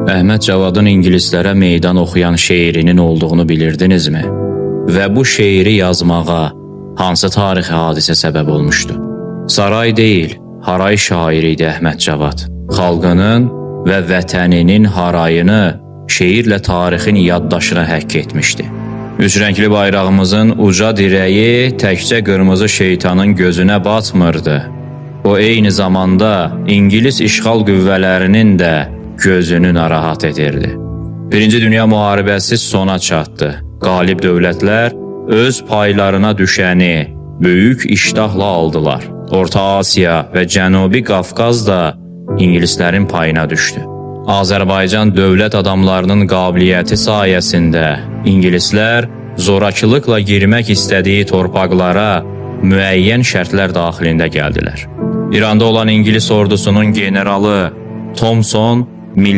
Əhməd Cavadın ingilislərə meydan oxuyan şeirinin olduğunu bilirdinizmi? Və bu şeiri yazmağa hansı tarixi hadisə səbəb olmuşdu? Saray deyil, haray şairi idi Əhməd Cavad. Xalqının və vətəninin harayını şeirlə tarixin yaddaşına həkk etmişdi. Üç rəngli bayrağımızın uca dirəyi təkcə qırmızı şeytanın gözünə batmırdı. O eyni zamanda İngilis işğal qüvvələrinin də gözünü narahat edirdi. Birinci Dünya Müharibəsi sona çatdı. Qalib dövlətlər öz paylarına düşəni böyük iştahla aldılar. Orta Asiya və Cənubi Qafqaz da ingilislərin payına düşdü. Azərbaycan dövlət adamlarının qabiliyyəti sayəsində ingilislər zorakılıqla girmək istədiyi torpaqlara müəyyən şərtlər daxilində gəldilər. İranda olan İngilis ordusunun generalı Thomson milli